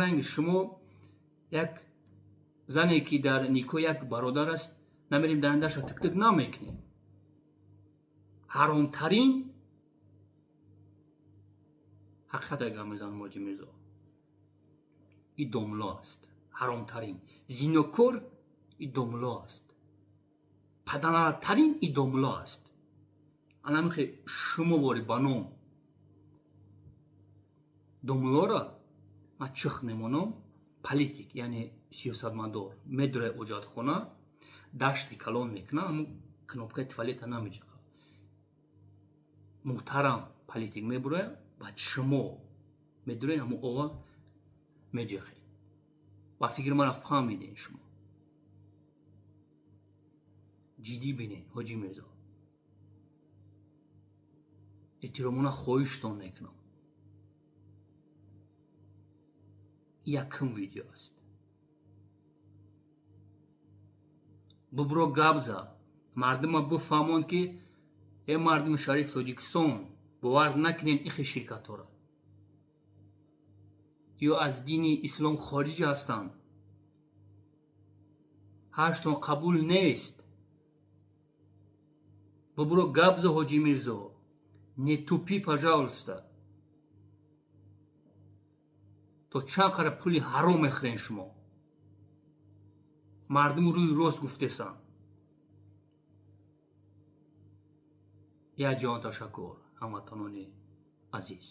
Ранги шумо як зане ки дар никоҳ як бародар аст, намерем даяндаша тиктик намекунем. Ҳаромтарин ҳақиқат гап мезанам, Ҳоҷи Мирзо. И домло аст. Ҳаромтарин зинокор и домло аст. Паданалтарин и домло аст. Анамихе шумо вори ба ном домлора ман чих мемонам. Политик, яъне сиёсатмадор, медурай оҷатхона, дашти калон мекуна, аммо кнопкаи туалета намеҷиқа. Муҳтарам политик мебуроя, баъд шумо медурен, ҳамо ова меҷиқед. Ва фикри мара фаҳмиден шумо. Ҷиддӣ бинед, Ҳоҷи Мирзо. Эҳтиромона хоҳиштон мекунам. Якум видео аст. Бубро, гап за, мардума бифаҳмонд, ки э мардуми шариф Тоҷикистон, бовар накунед ихе ширкатҳоро, ё аз дини ислом хориҷ ҳастанд, ҳаштон қабул нест. Бубро, гап за, Ҳоҷи Мирзо, не тупи, пожалуйста. То чанд қара пули ҳаром мехӯрен шумо? Мардуму рӯи рост гуфтесанд. Як ҷаҳон ташаккур, ҳамватанони азиз.